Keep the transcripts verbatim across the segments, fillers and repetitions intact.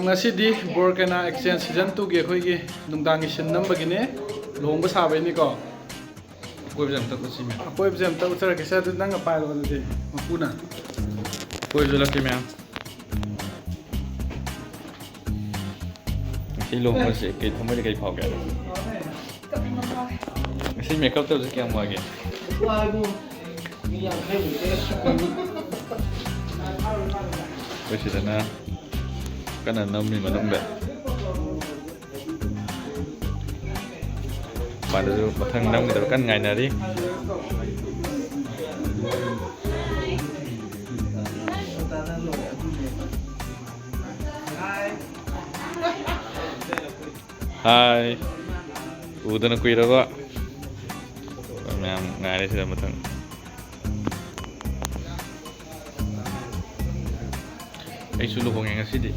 ꯉꯁꯤꯗꯤ ꯕꯣꯔ ꯀꯩꯅꯥ exchange season ꯇꯨꯒꯤ ꯑꯩꯈꯣꯏꯒꯤ ꯅꯨꯡꯗꯥꯡꯒꯤ ꯁꯤꯟ ꯅꯝꯕꯒꯤꯅꯦ, ꯂꯨꯍꯣꯡꯕ ꯁꯥꯕꯩꯅꯤꯀꯣ꯫ ꯑꯀꯣꯏꯕꯁꯦ ꯑꯝꯇ ꯎꯠꯁꯤ, ꯃꯌꯥꯝ꯫ ꯑꯀꯣꯏꯕꯁꯦ ꯑꯝꯇ ꯎꯠꯆꯔꯛꯀꯦ꯫ ꯁꯦ, ꯑꯗꯨ ꯅꯪꯅ ꯄꯥꯏꯔꯣ ꯑꯗꯨꯗꯤ, ꯃꯄꯨꯅ꯫ ꯑꯀꯣꯏꯕꯁꯨ ꯎꯠꯂꯛꯀꯦ, ꯃꯌꯥꯝ꯫ ꯉꯁꯤ ꯂꯨꯍꯣꯡꯕꯁꯦ ꯀꯩ, ꯊꯃꯣꯏꯗ ꯀꯩ ꯐꯥꯎꯒꯦ? ꯀꯞꯅꯤꯡꯕ ꯐꯥꯎꯋꯦ꯫ ꯉꯁꯤ ꯃꯦꯀꯞ ꯇꯧꯕꯁꯦ ꯀꯌꯥꯝ ꯋꯥꯒꯦ? ꯋꯥꯏꯕꯨ꯫ ꯃꯤ ꯌꯥꯡꯈꯩꯃꯨꯛꯇꯤ꯫ ꯑꯩꯈꯣꯏ ꯁꯤꯗꯅ ꯀꯟꯅ ꯅꯝꯃꯤ ꯃꯅꯨꯡꯗ꯫ ꯃꯄꯥꯟꯗꯁꯨ ꯃꯊꯪ ꯅꯝꯒꯗꯕ ꯀꯟꯅ ꯉꯥꯏꯅꯔꯤ꯫ ꯍꯥꯏ꯫ ꯎꯗꯅ ꯀꯨꯏꯔꯕ꯫ ꯃꯌꯥꯝ ꯉꯥꯏꯔꯦ ꯁꯤꯗ ꯃꯊꯪ꯫ ꯑꯩꯁꯨ ꯂꯨꯍꯣꯡꯉꯦ ꯉꯁꯤꯗꯤ꯫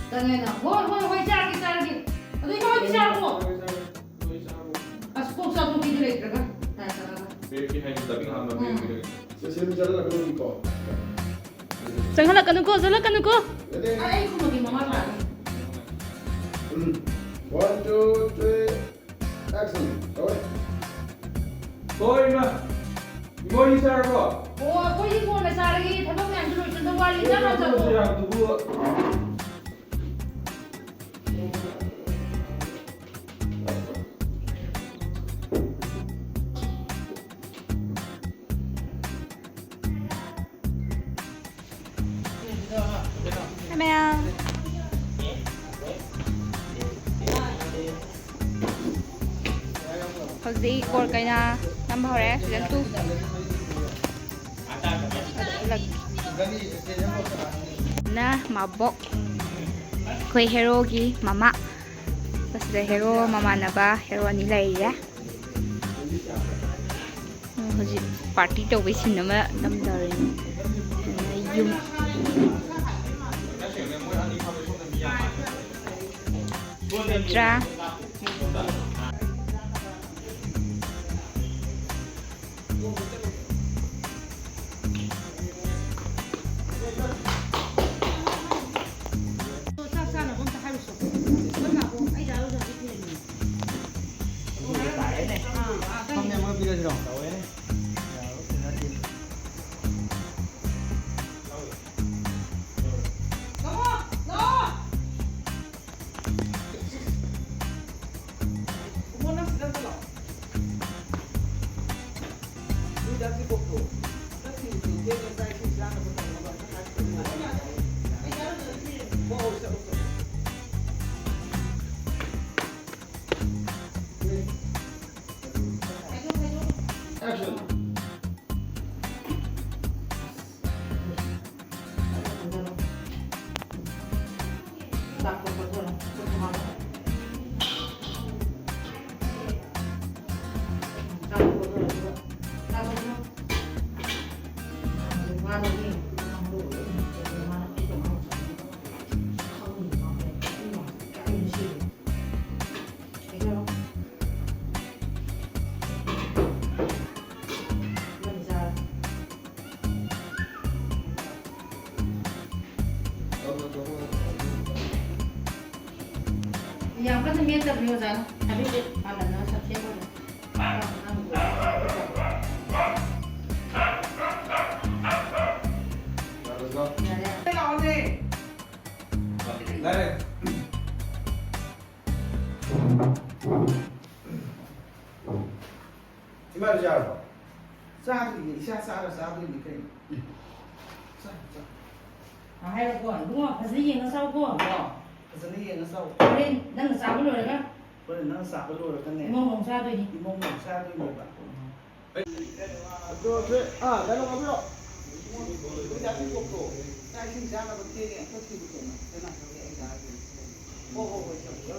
ꯆꯪꯉꯦꯅ꯫ ꯍꯣꯏ, ꯍꯣꯏ, ꯍꯣꯏ, ꯆꯥꯔꯒꯦ, ꯆꯥꯔꯒꯦ꯫ ꯑꯗꯨ ꯏꯃꯥ ꯍꯣꯏꯗꯤ ꯆꯥꯔꯕꯣ? ꯑꯁ, ꯀꯣꯛ ꯆꯥꯊꯣꯛꯄꯤꯗꯤ ꯂꯩꯇ꯭ꯔꯒ꯫ ꯇꯥꯏ ꯆꯥꯔꯒ꯫ ꯕ꯭ꯔꯦꯛꯀꯤ ꯍꯥꯏꯗꯤ ꯗꯕꯤꯡ ꯍꯥꯞꯅꯕ ꯎꯝ꯫ ꯕ꯭ꯔꯦꯛꯀꯤ ꯂꯩ꯫ ꯆꯪꯍꯜꯂꯛꯀꯅꯨꯀꯣ, ꯆꯪꯍꯜꯂꯛꯀꯅꯨꯀꯣ꯫ ꯑꯩ ꯈꯨꯝꯃꯒꯦ, ꯃꯃꯥ ꯂꯥꯛꯑꯦ꯫ ꯎꯝ꯫ One, two, three, action. ꯇꯧꯔꯦ꯫ ꯍꯣꯏ, ꯏꯃꯥ꯫ ꯏꯃꯣꯏꯅꯤ ꯆꯥꯔꯕꯣ? ꯑꯣ, ꯑꯩꯈꯣꯏꯗꯤ ꯀꯣꯟꯅ ꯆꯥꯔꯒꯦ꯫ ꯊꯕꯛ ꯃꯌꯥꯝꯁꯨ ꯂꯣꯏꯁꯤꯟꯗꯧ ꯋꯥꯠꯂꯤ꯫ ꯆꯥꯛ ꯍꯥꯟꯅ ꯆꯥꯊꯣꯛꯑꯣ꯫ ꯆꯥꯛꯇꯨꯕꯨ꯫ ꯃꯌꯥꯝ꯫ ꯍꯧꯖꯤꯛ ꯕꯣꯔ ꯀꯩꯅꯥ ꯅꯝꯕ ꯍꯧꯔꯦ, season two꯫ ꯅ ꯃꯕꯣꯛ, ꯑꯩꯈꯣꯏ ꯍꯦꯔꯣꯒꯤ ꯃꯃꯥ꯫ ꯃꯁꯤꯗ ꯍꯦꯔꯣ ꯃꯃꯥꯟꯅꯕ ꯍꯦꯔꯣ ꯑꯅꯤ ꯂꯩꯔꯦ꯫ ꯎꯝ, ꯍꯧꯖꯤꯛ party ꯇꯧꯕꯩ scene ꯑꯃ ꯅꯝꯗꯧꯔꯤꯅꯤ꯫ ꯌꯨꯝ꯫ ꯅꯠꯇ꯭ꯔꯥ? ꯆꯥꯛ ꯆꯥꯅꯕ ꯑꯝꯇ ꯍꯥꯏꯔꯨꯆꯣ꯫ ꯂꯣꯏ ꯂꯥꯛꯑꯣ꯫ ꯑꯩ ꯗꯥ ꯔꯣꯖꯟꯒꯤ ꯊꯤꯜꯂꯝꯃꯤꯅꯦ꯫ ꯐꯝꯃꯦ, ꯑꯃ ꯄꯤꯔꯁꯤꯔꯣ? ꯂꯥꯛꯑꯣ, ꯂꯥꯛꯑꯣ꯫ ꯏꯕꯨꯡꯉꯣ, ꯅꯪ ꯁꯤꯗ ꯑꯝꯇ ꯂꯥꯛꯑꯣ꯫ ꯅꯣꯏ ꯗꯥ ꯖꯦꯀꯣꯕꯇꯣ, ꯆꯠꯈꯤꯕꯗꯣ, ꯊꯦꯡꯉꯦ, ꯆꯥꯛ ꯏꯁꯤꯡ ꯆꯥꯅꯕ ꯇꯧꯅꯕ ꯑꯝꯇ ꯍꯥꯏꯈꯣ꯫ ꯍꯣꯏ, ꯍꯣꯏ, ꯆꯠꯂꯣ, ꯆꯠꯂꯣ꯫ Action. ꯌꯥꯝ ꯀꯟꯅ ꯃꯦꯠꯇꯕꯅꯤ ꯑꯣꯖꯥꯅ꯫ ꯍꯥꯏꯐꯦꯠ ꯍꯥꯟꯅ ꯁꯛꯁꯦ ꯇꯧꯔꯦ꯫ ꯌꯥꯔꯦ꯫ ꯂꯥꯏꯔꯤꯛ꯫ ꯏꯃꯥꯗꯤ ꯆꯥꯔꯕꯣ? ꯆꯥꯗ꯭ꯔꯤꯌꯦ, ꯏꯆꯥ ꯆꯥꯔ ꯆꯥꯗꯣꯏꯅꯤ ꯀꯩꯅꯣ꯫ ꯆꯥ, ꯆꯥ꯫ ꯍꯥꯏꯔꯣꯀꯣ, ꯏꯕꯨꯡꯉꯣ, ꯐꯖꯅ ꯌꯦꯡꯉ ꯆꯥꯎꯀꯣ꯫ ꯏꯕꯨꯡꯉꯣ, ꯐꯖꯅ ꯌꯦꯡꯉ ꯆꯥꯎ꯫ ꯍꯣꯔꯦꯟ ꯅꯪꯅ ꯆꯥꯕ ꯂꯣꯏꯔꯒ ꯍꯣꯔꯦꯟ ꯅꯪ ꯆꯥꯕ ꯂꯣꯏꯔꯒꯅꯦ, ꯏꯃꯧ ꯑꯃꯨꯛ ꯆꯥꯗꯣꯏꯅꯤ꯫ ꯏꯃꯧ ꯑꯃꯨꯛ ꯆꯥꯗꯣꯏꯅꯦꯕ꯫ ꯑꯗꯣ ꯁꯦ, ꯑꯥ, ꯀꯩꯅꯣ ꯀꯥꯞꯄꯤꯔꯣ꯫ ꯏꯃꯧ ꯆꯥꯛ ꯏꯁꯤꯡ ꯆꯥꯅꯕ ꯊꯦꯡꯉꯦ꯫ ꯆꯠꯈꯤꯕ ꯀꯩꯅꯣ? ꯀꯅꯥ ꯆꯠꯈꯤ? ꯑꯩ ꯆꯥꯔꯒꯦ꯫ ꯍꯣ, ꯍꯣ, ꯍꯣꯏ, ꯆꯠꯈꯤ꯫